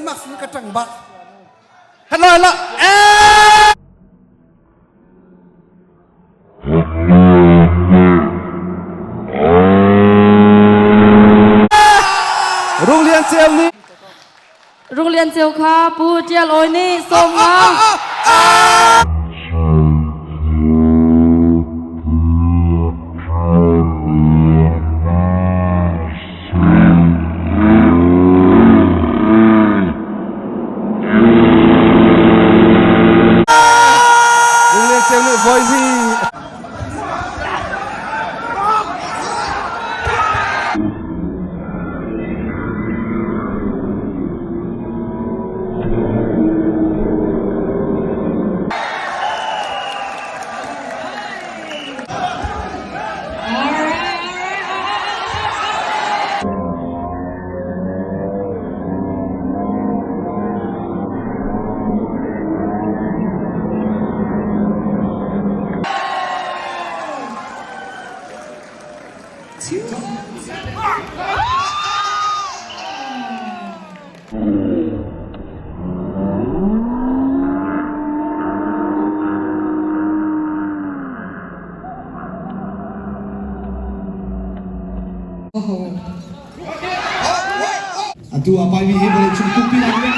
Max in ka ṭang bak. Hello, hello. Eh! Rung Lian Ceu nih Rung Lian Ceu kha Pu Ṭial Awi nih 50. Rung Lian Ceu nih voi hi Atu a paimi hi vawleicung pumpi nak in.